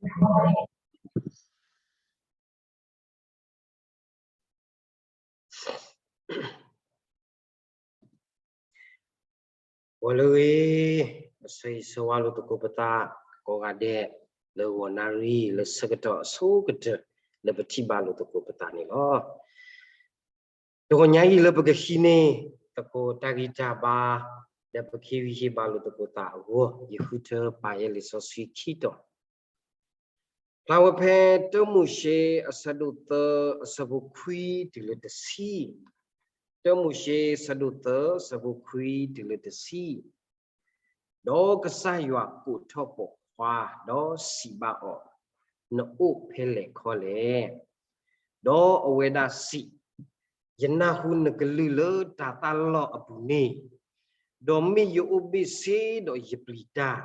ဂီၤလၢအဂ့ၤ, ပဆၢဂ့ၤဆၢဝါလိာ်သကိးပသး ကိးဂၤဒဲး လၢဂီၤနၣ်ရံၣ် လၢဆၢကတီၢ်အဆိကတၢၢ် လၢပထံၣ်ဘၣ်လိာ်သကိးပသးန့ၣ်လီၤ. တဂီၤညါအံၤလၢပကဟံးန့ၢ်သကိးတၢ်ဂံၢ်တၢ်ဘါ ဒီးပကဟ့ၣ်ဂံၢ်ဟ့ၣ်ဘါလိာ်သကိးသးအဂီၢ် ယဃုထၢပာ်ယဲလံာ်စီဆှံခံတီၤ ဖျါဝဲဖဲ တၢမိၤၡ့ အဆၢဒိၣ်သၢ အဆၢဖိခွံတုၤလၢတဆံ, တၢမိၤၡ့ အဆၢဒိၣ်သၢ အဆၢဖိခွံတုၤလၢတဆံ, ဒီးကစၢ်ယွၤကိးထီၣ်ပိာ်ခွါ ဒီးစံးဘၣ်အီၤ, နအိၣ်ဖဲလဲၣ်ခီလဲၣ်. ဒီးအဝဲဒၣ်စံး, ယနၢ်ဟူနကလုၢ်လၢတၤသၣ်လီၢ်အပူၤန့ၣ်, ဒီးမ့ၢ်ယအိၣ်ဘ့ၣ်ဆ့ဒီးယပျံၤတၢ်,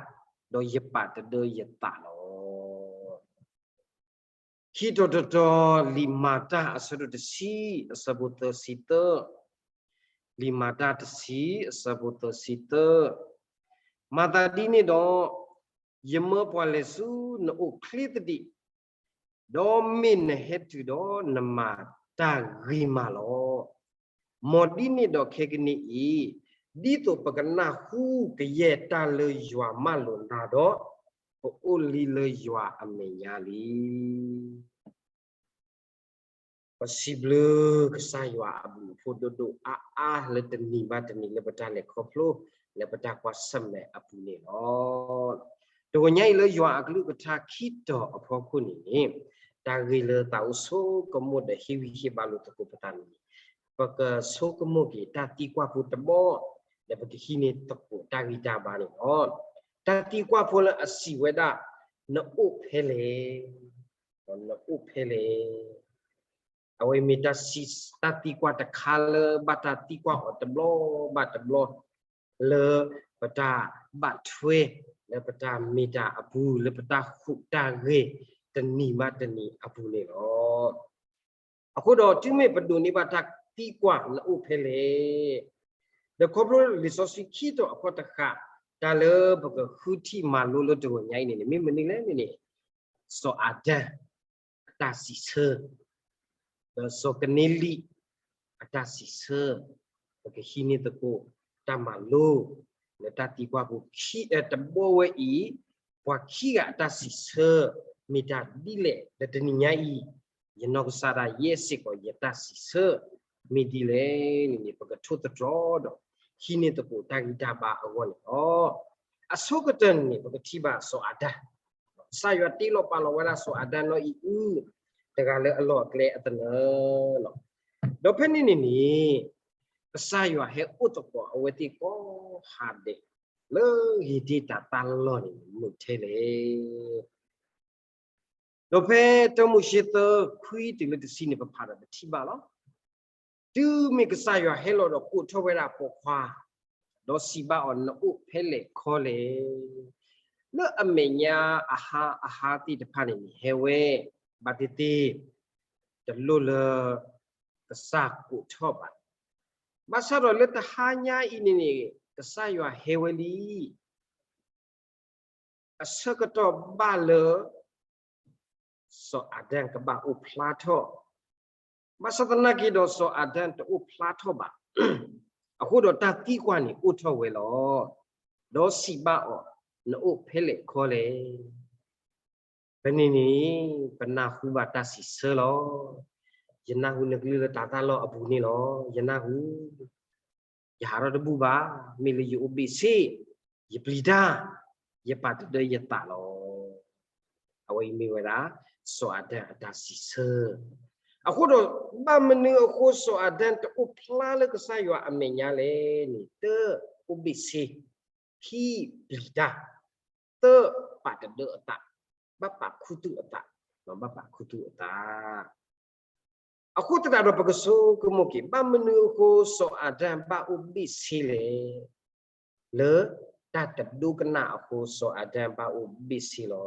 ဒီးယပာ်တဒၢယသးလီၤ. ခံတီၤတတီၤ လံာ်မၤတၢ်အဆၢဒိၣ်တဆံ အဆၢဖိသၢဆံသၢ, လံာ်မၤတၢ်တဆံ အဆၢဖိသၢဆံသၢ, မၤသးဒ်န့ၣ်ဒီး, ယမၢပှၤလဲၤဆူနအိၣ်ချ့သဒံး, ဒီးမ့ၢ်နဟဲတုၤဒီးနမၤတၢ်ဂ့ၤမးလီၤ. မ်ဒ်န့ၣ်ဒီးခဲကနံၣ်အံၤ, ဒ်သိးပကနၢ်ဟူကယဲၢ်တၢ်လၢယွၤမၢလိာ်နၤဒီး, ပအိၣ်လံလၢယွၤအမဲာ်ညါလံ. ပစံးဘျုးကစၢ်ယွၤအဘျုးအဖှိၣ်ဒိၣ်ဒိၣ်အါအါလၢတနံၤဘၣ်တနံၤလၢပတၢ်လဲၤခီဖျိ လၢပတၢ်ကွၢ်ဆၢၣ်မဲာ်အပူၤန့ၣ်လီၤ. တဂီၤညါအံၤလၢယွၤအကလုၢ်ကထါခံတီၤအဖီခိၣ်န့ၣ်န့ၣ်, တၢ်ဂ့ၢ်လၢသးအိၣ်ဆိကမိၣ်ဒီးဟ့ၣ်ဂံၢ်ဟ့ၣ်ဘါလိာ်သကိးပသးန့ၣ်, ပကဆိကမိၣ်က့ၤတၢ်သံကွၢ်ဖိတဘီ, ဒီးပကဟံးန့ၢ်သကိးတၢ်ဂံၢ်တၢ်ဘါန့ၣ်လီၤ. တၢ်သံကွၢ်ဖိလၢအစံးဝဲဒၣ်, နအိၣ်ဖဲလဲၣ်, နအိၣ်ဖဲလဲၣ်. အဝဲမ့ၢ်တၢ်သံကွၢ်တခါလၢဘၣ်တၢ်သံကွၢ်အီၤတဘျီဘၣ်တဘျီ, လၢပတၢ်ဘၣ်ထွဲ, လၢပတၢ်မ့ၢ်တၢ်အပူၤ, လၢပတၢ်ဟူးတၢ်ဂဲၤတနံၤဘၣ်တနံၤအပူၤန့ၣ်လီၤ. အဃိဒီးတုၤမ့ၢ်ပဒိးန့ၢ်ဘၣ်တၢ်သံကွၢ်နအိၣ်ဖဲလဲၣ်, ဒီးခီဖျိလံာ်စီဆှံခံတီၤအဖီတဃာ်, တၢ်လၢပကဃုထံၣ်မၤလိလၢတဂီၤညါအံၤန့ၣ်န့ၣ် မ့ၢ်မနုၤလဲၣ်န့ၣ်န့ၣ်, စီၤအၤဒၣ်အတၢ်စံးဆၢ ဒီးစီၤကန့လံၣ်အတၢ်စံးဆၢ, ပကဟံးန့ၢ်သကိးတၢ်မၤလိ, လၢတၢ်သံကွၢ်ဖိခံ, တဘီဝဲအံၤ, ပှၤခံဂၤအတၢ်စံးဆၢ, မ့ၢ်တၢ်ဒ်လဲၣ်လၢတနံၤညါအံၤ, ယနီၢ်ကစၢ်ဒၣ်ယဲစ့ၢ်ကီးယတၢ်စံးဆၢ, မ့ၢ်ဒ်လဲၣ်န့ၣ်န့ၣ် ပကထိၣ်သတြီၤဒီး, ဟံးန့ၢ်သကိးတၢ်ဂံၢ်တၢ်ဘါအဂီၢ်န့ၣ်လီၤ. အဆိကတၢၢ်န့ၣ် ပကထံၣ်ဘၣ်စီၤအၤဒၣ်, ကစၢ်ယွၤတ့လီၤပာ်လီၤဝဲဒၣ်စီၤအၤဒၣ်နီၢ်အံၣ်အု, တဂၤလၢအလီၢ်အကျဲအသနၢၣ်လီၤ. ဒီးဖဲန့ၣ်န့ၣ်န့ၣ်, ကစၢ်ယွၤဟဲအိၣ်သကိးအဝဲသ့ၣ်ကိးဟါဒဲး, လၢဧ့ၤဒ့ၣ်တၤသၣ်လီၢ်န့ၣ်မုာ်ထဲလဲၣ်. ဒီးဖဲတၢမိၤၡ့သၢခွံတုၤလၢတဆံန့ၣ် ပဖးဒီးပထံၣ်ဘၣ်လီၤ. တုၤမ့ၢ်ကစၢ်ယွၤဟဲလီၤဒီးကိးထီၣ်ဝဲဒၣ်ပိာ်ခွါ, ဒီးစံးဘၣ်အီၤ နအိၣ်ဖဲလဲၣ်ခီလဲၣ်. လၢအမဲာ်ညါအဟါအဟါသ့ၣ်တဖၣ်န့ၣ်န့ၣ် ဟဲဝဲ, ဘၣ်သ့ၣ်သ့ၣ်, တလိၣ်လၢကစၢ်ကိးထီၣ်ဘၣ်. ဘၣ်ဆၣ်ဒီးလၢတဟါညါအံၤန့ၣ်န့ၣ် ကစၢ်ယွၤဟဲဝဲလံ. အဆၢကတီၢ်ဘၣ်လၢ စီၤအၤဒၣ်ကဘၣ်အိၣ်ဖျါထီၣ်, ဘၣ်ဆၣ်သနာ်က့ဒီးစီၤအၤဒၣ်တအိၣ်ဖျါထီၣ်ဘၣ်. အဃိဒီးတၢ်သံကွၢ်န့ၣ်အိၣ်ထီၣ်ဝဲလီၤ. ဒီးစံးဘၣ်အီၤ, နအိၣ်ဖဲလဲၣ်ခီလဲၣ်. ဖဲန့ၣ်န့ၣ် ပနၢ်ဟူဘၣ်တၢ်စံးဆၢလီၤ. ယနၢ်ဟူနကလုၢ်လၢတၤသၣ်လီၢ်အပူၤန့ၣ်လီၤ. ယနၢ်ဟူ ယဟးထီၣ်တဘူၣ်ဘၣ်, မ့ၢ်လၢယအိၣ်ဘ့ၣ်ဆ့, ယပျံၤတၢ်, ယပာ်တဒၢယသးလီၤ. အဝဲအံၤမ့ၢ်ဝဲဒၣ် စီၤအၤဒၣ်အတၢ်စံးဆၢ. အဃိဒီး ဘၣ်မနုၤအဃိစီၤအၤဒၣ်တအိၣ်ဖျါလၢကစၢ်ယွၤအမဲာ်ညါလဲၣ်န့ၣ်, တၢ အိၣ်ဘ့ၣ်ဆ့, ခံ ပျံၤတၢ်, သၢ ပာ်တဒၢအသး, ဘၣ်ပာ်ခူသူၣ်အသး, ဘၣ်ပာ်ခူသူၣ်အသး. အဃိသတးဒီးပကဆိကမိၣ်က့ၤ ဘၣ်မနုၤအဃိစီၤအၤဒၣ်ဘၣ်အိၣ်ဘ့ၣ်ဆ့လဲၣ်. လၢတၢ်တဒိကနၣ်အဃိစီၤအၤဒၣ်ဘၣ်အိၣ်ဘ့ၣ်ဆ့လီၤ.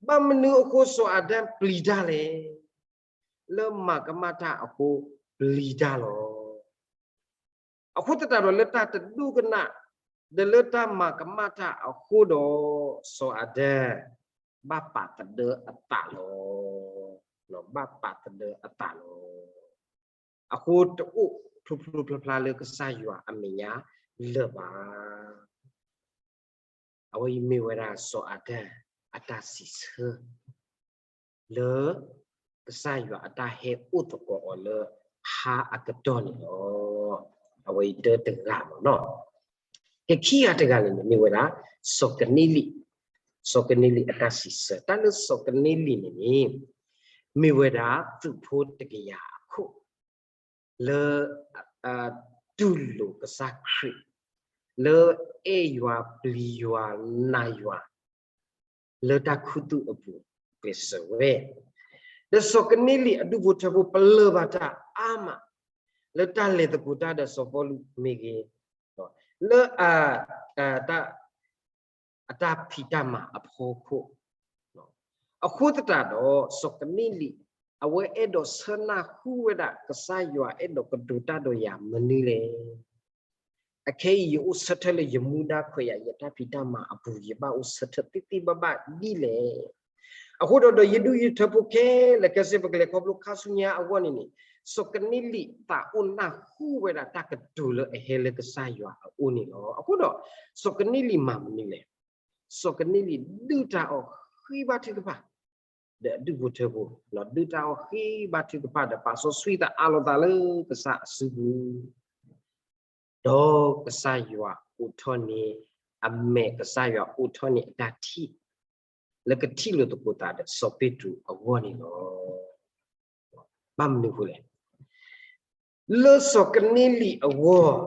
ဘၣ်မနုၤအဃိစီၤအၤဒၣ်ပျံၤတၢ်လဲၣ်. လၢမၤကမၣ်တၢ်အဃိပျံၤတၢ်လီၤ. အဃိသတးဒီးလၢတၢ်တဒိကနၣ်, ဒီးလၢတၢ်မၤကမၣ်တၢ်အဃိဒီး စီၤအၤဒၣ် ဘၣ်ပာ်သဒၢအသးလီၤ. ဘၣ်ပာ်သဒၢအသးလီၤ. အဃိတအိၣ်ဖျိဖျိဖျါဖျါလၢကစၢ်ယွၤအမဲာ်ညါလၢၤဘၣ်. အဝဲအံၤမ့ၢ်ဝဲဒၣ်စီၤအၤဒၣ်အတၢ်စံးဆၢ လၢ ကစၢ်ယွၤအတၢ်ဟဲအိၣ်သကိးအီၤလၢဟါအကတီၢ်န့ၣ်လီၤ. အဝဲအံၤတၢတဂၤလီၤနီၤ. ကခံဂၤတဂၤန့ၣ်န့ၣ် မ့ၢ်ဝဲဒၣ် စီၤကနံလံး, စီၤကနံလံးအတၢ်စံးဆၢ, တၢ်လၢစီၤကနံလံးန့ၣ်န့ၣ် မ့ၢ်ဝဲဒၣ်သုးဖိတကယၤအခိၣ် လၢ တူၢ်လိာ်ကစၢ်ခရံာ်, လၢအဲၣ်ယွၤပျံၤယွၤနာ်ယွၤ လၢတၢ်ခူသူၣ်အပူၤကျဲးစၢးဝဲ, ဒီးစီၤကနံလံးအဒူၣ်ဖိထၢဖိပလၢၢ်ဘၣ်တၢ်အါမး လၢတၢ်လဲၤသကိးတၢ်ဒီးစီၤပီလူးမ့ၢ်ဂ့ၤ, လၢ တၢ် အတၢ်ဖံးတၢ်မၤအဖီခိၣ်, အဃိသတးဒီး စီၤကနံလံး အဝဲအဲၣ်ဒိးဆၢနၢ်ဟူဝဲဒၣ် ကစၢ်ယွၤအဲၣ်ဒိးကတိၤတၢ်ဒီးယၤမနုၤလဲၣ်. အခဲအံၤယအိၣ်ဆၢထၢၣ်လၢယမူဒါခွဲးယာ် ယတၢ်ဖံးတၢ်မၤအပူၤ ယဘၣ်အိၣ်ဆၢထၢၣ်သ့သ့ဘၣ်ဘၣ်ဒ်လဲၣ်. အဃိဒီး ဒီးယဒူၣ်ယထၢဖိခဲလၢာ် ခဲစ့ၢ်ပကလဲၤခီဖျိခါဆူညါအဂီၢ်န့ၣ်န့ၣ် စီၤကနံလံးသးအိၣ်နၢ်ဟူဝဲဒၣ်တၢ်ကတိၤလၢအဟဲလၢကစၢ်ယွၤအအိၣ်န့ၣ်လီၤ. အဃိဒီး စီၤကနံလံးမၤမနုၤလဲၣ်. စီၤကနံလံးဒုၣ်တၢ်အီၣ်ဃ့ဘါထုကဖၣ် ဒီးအဒူၣ်ဖိထၢဖိ ဒုၣ်တၢ်အီၣ်ဃ့ဘါထုကဖၣ်ဒီး ပာ်စီဆှံသးအးလီၤသးလၢကစၢ်အစုပူၤ, ဒီးကစၢ်ယွၤအိးထီၣ်န့ၢ် အမဲာ် ကစၢ်ယွၤအိးထီၣ်န့ၢ်အတၢ်ထံၣ် လၢကထံၣ်လိာ်သကိးသးဒီးစီၤပ့းတရူးအဂီၢ်န့ၣ်လီၤ. ဘၣ်မနုၤအဃိလဲၣ်. လၢစီၤကနံလံးအဂီၢ်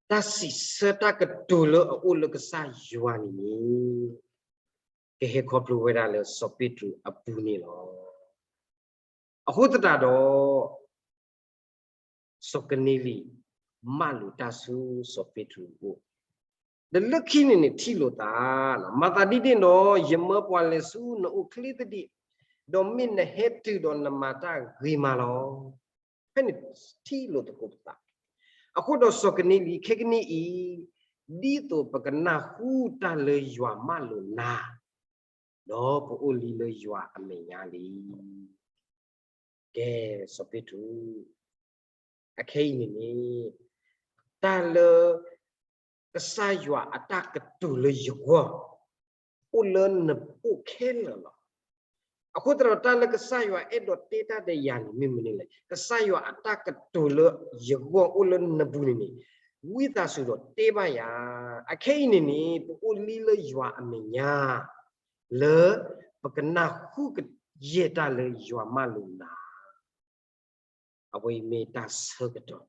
တၢ်စံးဆၢတၢ်ကတိၤလၢအအိၣ်လၢကစၢ်ယွၤန့ၣ်န့ၣ် ကဟဲခီဖျိဝဲဒၣ်လၢစီၤပ့းတရူးအပူၤန့ၣ်လီၤ. အဃိသတးဒီး စီၤကနံလံး မၤလိာ်တၢ်ဆူစီၤပ့းတရူးအအိၣ်, ဒီးလၢခံန့ၣ်န့ၣ် ထံၣ်လိာ်သး, မၤသးဒ်န့ၣ်ဒီး ယမၢပှၤလဲၤဆူနအိၣ်ချ့သဒံး, ဒီးမ့ၢ်နဟဲတုၤဒီးနမၤတၢ်ဂ့ၤမးလီၤ. ဖဲန့ၣ်ထံၣ်လိာ်သကိးပသး, အဃိဒီးစီၤကနံလံး ခဲကနံၣ်အံၤ ဒ်သိးပကနၢ်ဟူတၢ်လၢယွၤမၤလိာ်နၤ ဒီးပအိၣ်လံလၢယွၤအမဲာ်ညါလံ. ကဲ, စီၤပ့းတရူး, အခဲအံၤန့ၣ်န့ၣ် တၢ်လၢ ကစၢ်ယွၤအတၢ်ကတိၤလၢယဂီၢ် အိၣ်လၢနအိၣ်ခဲလၢာ်လီၤ. အဃိသတးဒီး တၢ်လၢကစၢ်ယွၤအဲၣ်ဒိးတဲတၢ်ဒီးယၤန့ၣ် မ့ၢ်မနုၤလဲၣ်. ကစၢ်ယွၤအတၢ်ကတိၤလၢယဂီၢ်အိၣ်လၢနပူၤန့ၣ်န့ၣ် ဝံသးစူၤဒီးတဲဘၣ်ယၤ. အခဲအံၤန့ၣ်န့ၣ် ပအိၣ်လံလၢယွၤအမဲာ်ညါ လၢပကနၢ်ဟူကယဲၢ်တၢ်လၢယွၤမၤလိာ်နၤ. အဝဲအံၤမ့ၢ်တၢ်ဆၢကတီၢ်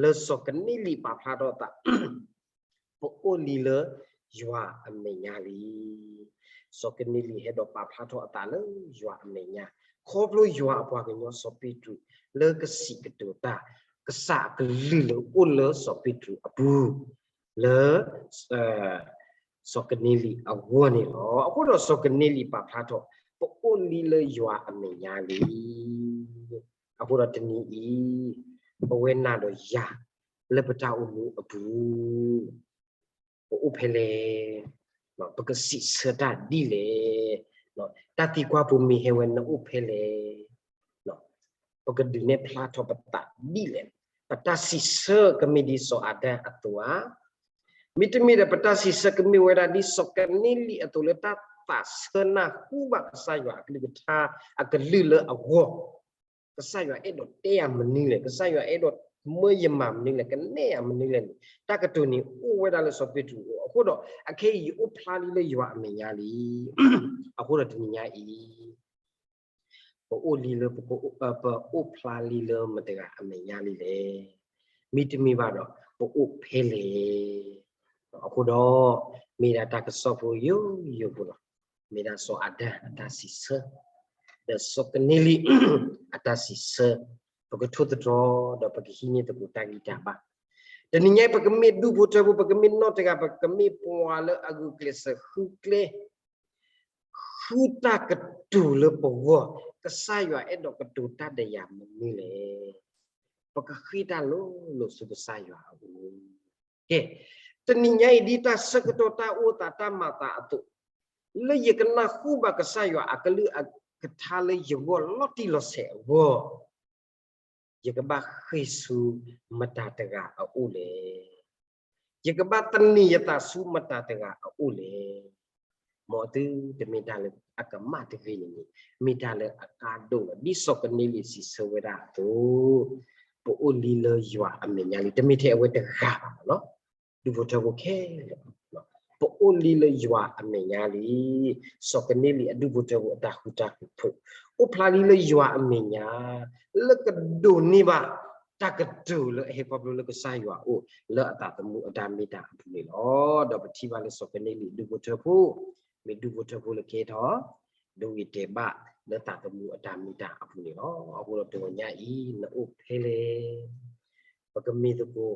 လၢစီၤကနံလံးပာ်ဖျါထီၣ်အသး ပအိၣ်လံလၢယွၤအမဲာ်ညါလံ. စီၤကနံလံးဟဲဒီးပာ်ဖျါထီၣ်အသးလၢယွၤအမဲာ်ညါ ခီဖျိယွၤအပှၤကညီစီၤပ့းတရူး လၢကစံးကတိၤတၢ် ကစၢ်အကလုၢ်လၢအိၣ်လၢစီၤပ့းတရူးအပူၤ လၢ စီၤကနံလံးအဂီၢ်န့ၣ်လီၤ. အဃိဒီးစီၤကနံလံးပာ်ဖျါထီၣ် ပအိၣ်လံလၢယွၤအမဲာ်ညါလံ. အဃိဒီးတနံၤအံၤ ပဝဲနၤဒီးယၤ လၢပတၢ်အိၣ်မူအပူၤ ပအိၣ်ဖဲလဲၣ်, ပကစံးဆၢတၢ်ဒ်လဲၣ်, တၢ်သံကွၢ်ဖိမ့ၢ်ဟဲဝဲ နအိၣ်ဖဲလဲၣ်, ပကဒုးနဲၣ်ဖျါထီၣ်ပသးဒ်လဲၣ်. ပတၢ်စံးဆၢကမ့ၢ်ဒ်စီၤအၤဒၣ်အသိးဧါ, မ့တမ့ၢ်ဒီး ပတၢ်စံးဆၢကမ့ၢ်ဝဲဒၣ်ဒ်စီၤကနံလံးအသိး လၢတၢ်သးဆၢနၢ်ဟူဘၣ်ကစၢ်ယွၤအကလုၢ်ကထါ အကလုၢ်လၢအဂီၢ်, ကစၢ်ယွၤအဲၣ်ဒိးတဲယၤမနုၤလဲၣ်, ကစၢ်ယွၤအဲၣ်ဒိးမၢယမၤမနုၤလဲၣ်, ကနဲၣ်ယၤမနုၤလဲၣ်န့ၣ် တၢ်ကတိၤန့ၣ်အိၣ်ဝဲဒၣ်လၢစီၤပ့းတရူးအအိၣ်. အဃိဒီး အခဲအံၤယအိၣ်ဖျါလံလၢယွၤအမဲာ်ညါလံ. အဃိဒီးတနံၤညါအံၤ ပအိၣ်လံလၢ ပကအိၣ် ပအိၣ်ဖျါလံလၢမတၤတဂၤအမဲာ်ညါလံလဲၣ်. မ့တမ့ၢ်ဘၣ်ဒီး ပအိၣ်ဖဲလဲၣ်. အဃိဒီး မ့ၢ်ဒၣ်တၢ်ကစီၣ်ဖိယိယိဖိလီၤ. မ့ၢ်ဒၣ်စီၤအၤဒၣ်အတၢ်စံးဆၢ ဒီးစီၤကနံလံး အတၢ်စံးဆၢ, ပကထိၣ်သတြီၤ ဒီးပကဟံးန့ၢ်သကိးတၢ်ဂံၢ်တၢ်ဘါ. တနံၤညါအံၤ ပကမ့ၢ်ဒူၣ်ဖိထၢဖိ, ပကမ့ၢ်နီၢ်တဂၤ, ပကမ့ၢ်ပှၤလၢအဂုာ်ကျဲးစၢးဃုကျဲ ဃုတၢ်ကတိၤလၢပဂီၢ်, ကစၢ်ယွၤအဲၣ်ဒိးကတိၤတၢ်ဒီးယၤမနုၤလဲၣ်. ပကဃ့တၢ်လိၤလိၤဆူကစၢ်ယွၤအအိၣ်. ကဲ, တနံၤညါအံၤဒ်တၢ်ဆၢကတီၢ်တၢ်အိၣ်သးတၢ်မၤသးအသိး, လၢယကနၢ်ဟူဘၣ်ကစၢ်ယွၤအကလုၢ်အကထါလၢယဂီၢ်လီၤတံၢ်လီၤဆဲးအဂီၢ်, ယကဘၣ်ဃ့ၢ်ဆူမတၤတဂၤအအိၣ်လဲၣ်. ယကဘၣ်သန့ၤယသးဆူမတၤတဂၤအအိၣ်လဲၣ်. မ်အသုတမ့ၢ်တၢ်လၢအကမၣ်တဂ့ၤန့ၣ်န့ၣ်, မ့ၢ်တၢ်လၢအကါဒိၣ်လီၤ. ဒ်စီၤကန့လံစံးဆၢဝဲဒၣ်အသိး, ပအိၣ်လံလၢယွၤအမဲာ်ညါလံ, တမ့ၢ်ထဲအဝဲတဂၤဘၣ်လီၤ. ဒူၣ်ဖိထၢဖိခဲလၢာ်, ပအိၣ်လံလၢယွၤအမဲာ်ညါလံ. စီၤကန့လံအဒူၣ်ဖိထၢဖိအတၢ်ဃူတၢ်ဖိး, အိၣ်ဖျါလံလၢယွၤအမဲာ်ညါ, လၢကဒိးန့ၢ်ဘၣ်တၢ်ကတိၤလၢအဟဲခီဖျိလၢကစၢ်ယွၤအအိၣ်လၢအသးသမူအတၢ်မ့ၢ်တၢ်အပူၤန့ၣ်လီၤ. ဒီးပထံၣ်ဘၣ်လၢစီၤကန့လံအဒူၣ်ဖိထၢဖိ, မ့ၢ်ဒူၣ်ဖိထၢဖိလၢကဲထီၣ် ဒိဂ့ၤတဲာ်ဘၣ်လၢသးသမူအတၢ်မ့ၢ်တၢ်အပူၤန့ၣ်လီၤ. အဃိဒီးတဂီၤညါအံၤ နအိၣ်ဖဲလဲၣ်. ပကမ့ၢ်သကိး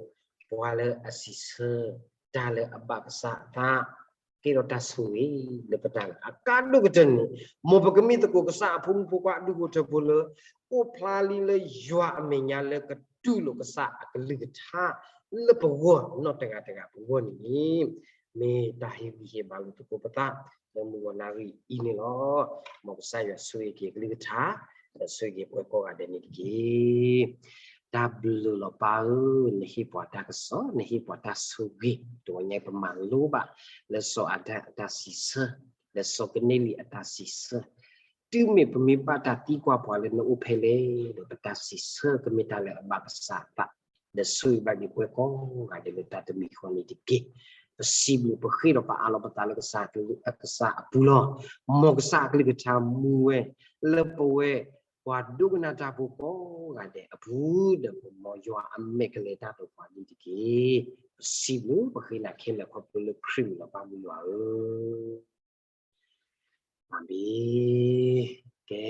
ပှၤလၢအစံးဆၢတၢ်လၢအဘၣ်ကစၢ်အသး, ကဲထီၣ်တၢ်ဆိၣ်ဂ့ၤလၢပတၢ်လၢအကါဒိၣ်ကတၢၢ်န့ၣ်, မ်ပကမ့ၢ်သကိးကစၢ်အဖိမုၣ်ဖိခွါအဒူၣ်ဖိထၢဖိလၢ အိၣ်ဖျါလံလၢယွၤအမဲာ်ညါလၢကတူၢ်လိာ်ကစၢ်အကလုၢ်ကထါ လၢပဂီၢ်နီၢ်တဂၤတဂၤပဂီၢ်န့ၣ်န့ၣ်, မ့ၢ်တၢ်ဟ့ၣ်ဂံၢ်ဟ့ၣ်ဘါလိာ်သကိးပသး လၢမုၢ်ဂီၤနၣ်ရံၣ်အံၤန့ၣ်လီၤ. မ်ကစၢ်ယွၤဆိၣ်ဂ့ၤက့ၤအကလုၢ်ကထါ, ဒီးဆိၣ်ဂ့ၤက့ၤပှၤကိးဂၤဒဲးန့ၣ်တက့ၢ်. တၢ်ဘျုးလီၤပၢ်ဧၢ, နဟ့ၣ်ပှၤတၢ်ကစီၣ်, နဟ့ၣ်ပှၤတၢ်ဆိၣ်ဂ့ၤ, တဂီၤညါပမၤလိဘၣ် လၢစီၤအၤဒၣ်အတၢ်စံးဆၢ, လၢစီၤကန့လံအတၢ်စံးဆၢ, တုၤမ့ၢ်ပမ့ၢ်ဘၣ်တၢ်သံကွၢ်ပှၤလၢနအိၣ်ဖဲလဲၣ်ဒီး ပတၢ်စံးဆၢကမ့ၢ်တၢ်လၢအဘၣ်ကစၢ်အသး, ဒီးဆိၣ်ဂ့ၤဘၣ်က့ၤပှၤကိးဂၤဒဲးလၢတၢ်တမံၤဃီန့ၣ်တက့ၢ်. ပစံးဘျုးပဃ့ဒီးပအးလီၤပသးလၢကစၢ်အကလုၢ်အကစၢ်အပူၤလီၤ. မ်ကစၢ်အကလုၢ်ကထါမူဝဲ လၢပဝဲ ပှၤဒိကနၣ်တၢ်ဖိကိးဂၤဒဲးအပူၤ, ဒီးပမ်ယွၤအမဲာ်ကလဲၤတၢ်ဒီးပှၤန့ၣ်တက့ၢ်. ပစံးဘျုးပဃ့နၤခဲလၢာ်ခီဖျိလၢခရံာ်မံၤလီၤ ပၢ်မုၢ်ယွၤဧၢ. အၤမ့ၣ်. ကဲ,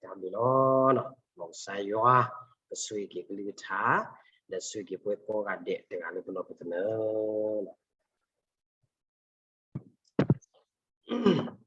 တၢ်ဘျုးလီၤ. မ်ကစၢ်ယွၤ ကဆိၣ်ဂ့ၤက့ၤကလုၢ်ကထါ, ဒီးဆိၣ်ဂ့ၤက့ၤပှၤကိးဂၤဒဲးတဂၤလၢပနီၢ်ပသနၢၣ်လီၤ.